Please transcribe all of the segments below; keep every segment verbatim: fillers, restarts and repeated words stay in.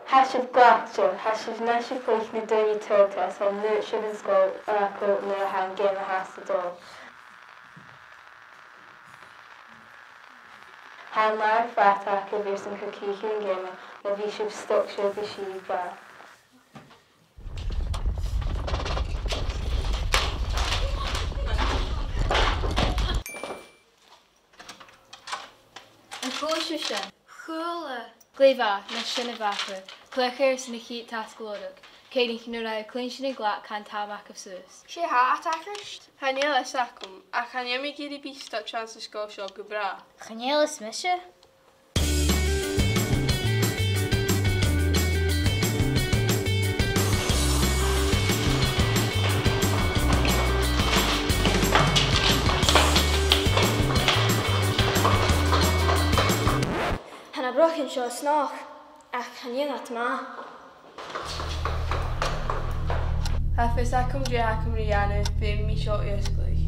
Tha sibh glaiste, tha sibh a-nis a' cluich na daoine tuath, 's am faod sibh an sgoil fhàgail nuair a tha an geama fhathast a' dol. Tha an làr flat agaibh airson cur cridhe air an geama, ma bhios sibh stocte gu sìobhalta. An cuala sibh sin? Chuala. Glè mhath, a-nis sin a bharrachd. Cluich airson a' chiad tasg làidir. Cuimhnich, nuair a tha thu a' cluinntinn an glag, can tàmh agaibh suas. 'S e tha a' tachairt. Chan eil fhios agam, ach chan eil mi ag iarraidh a bhith stocte anns an sgoil seo gu bràth. Chan eil fhios mise. Tha na brògan seo snog, ach chan eil iad math. Tha fios agam dè th' agam ri dhèanamh, feumaidh mi seo fhosgladh.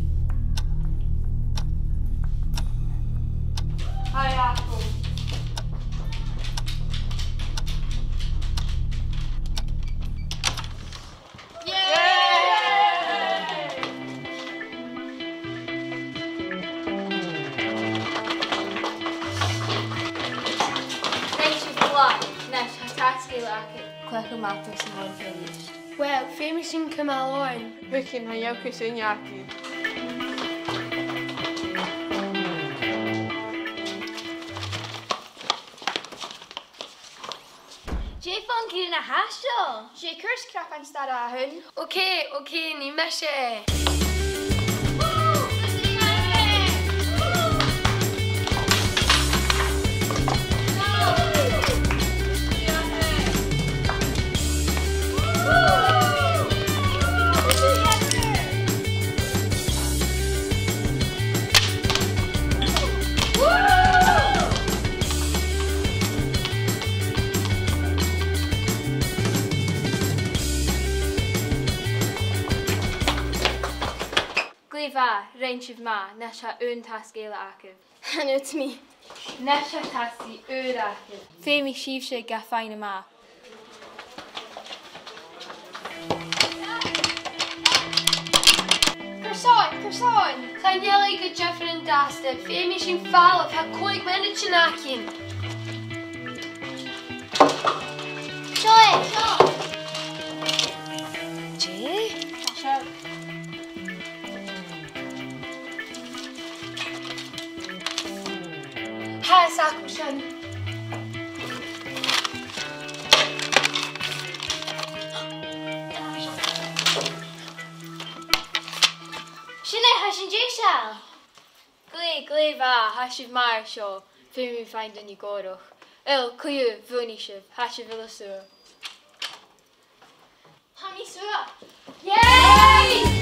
Tha e agam. Yay! Rinn sibh glè mhath, a-nis tha tasg eile agaibh. Cluich am mata sa bhon fhèin. Uill, feumaidh sinn cumail oirnn. Thugainn, chan eil cus ùine againn. Dè am facal a th' ann an seo? 'S e cur scrap an stair a th' ann. Ok, ok, nì mise e. Glè mhath, rinn sibh math, a-nis tha aon tasg eile agaibh. Chan fhaod mi. A-nis tha tasgaidh ùr agaibh. Feumaidh sibhse ga fhaighinn a-mach. Carson, carson! Chan eil e gu diofar an-dràsta, feumaidh sinn falbh, tha còig mionaidean againn. Seo e! Seo! Dè? Seo. Tha fhios agam sin. Sin e, tha sinn deiseil. Glè, glè mhath, tha sibh math air seo. Feumaidh mi faighinn duine gòrach. Uill, co-dhiù, bhuannaich sibh, tha sibh uile suath. Tha mi suath. Yay!